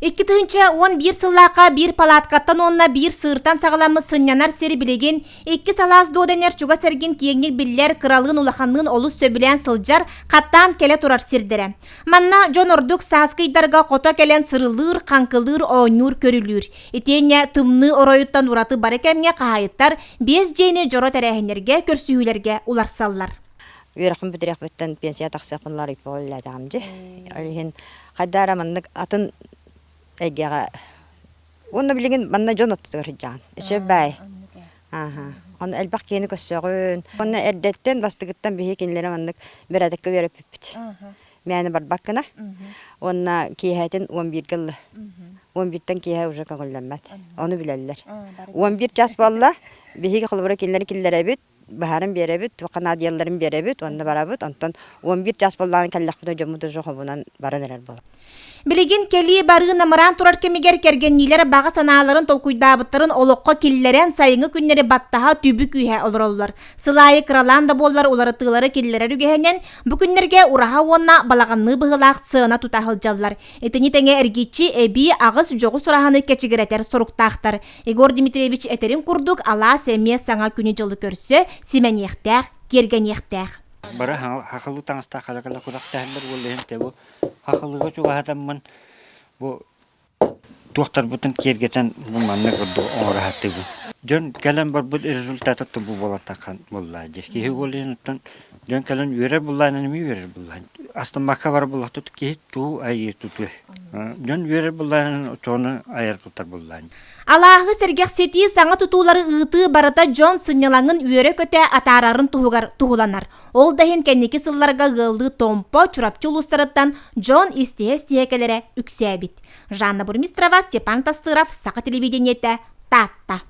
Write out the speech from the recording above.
2011 сыллаахха биир палаткаттан уонна биир сыыртан саҕаламмыт сынньанар сир билигин икки салаас дуо дэнэр чугас эргин киэҥник биллэр, кыралыын-улаханныын олус сөбүлээн сылдьар, хаттаан кэлэ турар сирдэрэ. Манна дьон ордук сааскы ыйдарга хото кэлэн сырылыыр, хаҥкылыыр, оонньуур, көрүлүүр. Итиэннэ тымныы оройуттан ураты бары кэмҥэ хаһаайыттар биэс дьиэни дьоро тэрээһиннэргэ, көрсүһүүлэргэ уларсаллар. Үөрэхпин бүтэрээхпиттэн пенсия тахсыахпын ларыйпа үлэлээтэҕим дии. Ол иһин хайдах эрэ маннык атын эйгэҕэ уонна билигин манна дьон ортотугар сылдьаҕын. Үчүгэй баай. Ааһа. Онно элбэх киһини көрсөҕүн. Уонна эрдэттэн бастакыттан биһиги кинилэри маннык бэрээдэккэ үөрэппиппит. Мээнэ барбаккына. Уонна киэһэтин 11-гэ ылла. 11-тэн киэһэ уже көҥүллэммэт. Ону билэллэр. 11 час буолла, биһиги холобура кинилэри киллэрэбит, баһарын биэрэбит, туохха наадыйалларын биэрэбит, онно барабыт. Онтон 11 час буоллаҕына кэллэхпинэ дьоммут уже хомунан баран эрэр буолар. Билигин кэлии-барыы намыраан турар кэмигэр кэргэнниилэр баҕа санааларын толкуйдаабыттарын олоххо киллэрэн сайыҥҥы күннэри баттаһа түбүк үөһэ олороллор. Сыл аайы кыралаан да буоллар уларытыылары киллэрэр үгэһинэн бу күннэргэ ураһа уонна балаҕанныы быһыылаах сыана тута сылдьаллар. Итини тэҥэ эргиччи эбии аҕыс дьоҕус ураһаны кэчигирэтэр соруктаахтар. Егор Дмитриевич этэрин курдук, алаас эмиэ саҥа күнү-дьылы көрсө симэниэхтээх, киэргэниэхтээх. Бары хахылыы таҥастаах хара-кала күрэхтэһэллэр уол иһин бу хахылыыга чугаһатаммын бу туохтарбытын киэргэтэн бу маннык курдук оҥоро сатыыбын. Дьон кэлэн барбыт результата бу буолан таххан буоллаа дии. Киһи уол иһин оттон дьон кэлэн үөрэр буллаанан эмиэ үөрэр буллаан. Астыммакка бар буллахтыт киһи туу айыы тутуо. Дьон үөрэр буллаанан очону айар тутар буллаан. Алааһы сэргэхситии саҥа тутуулары ыытыы барыта дьон сынньалаҥын үөрэ-көтө атаарарын туһугар туһуланар. Ол да иһин кэнники сылларга ыаллыы Томпо, Чурапчы улуустарыттан дьон истиһэ-истиһэ кэлэрэ үксээбит. Жанна Бурмистрова, Степан Тастыров, Саха телевидениетэ, Таатта.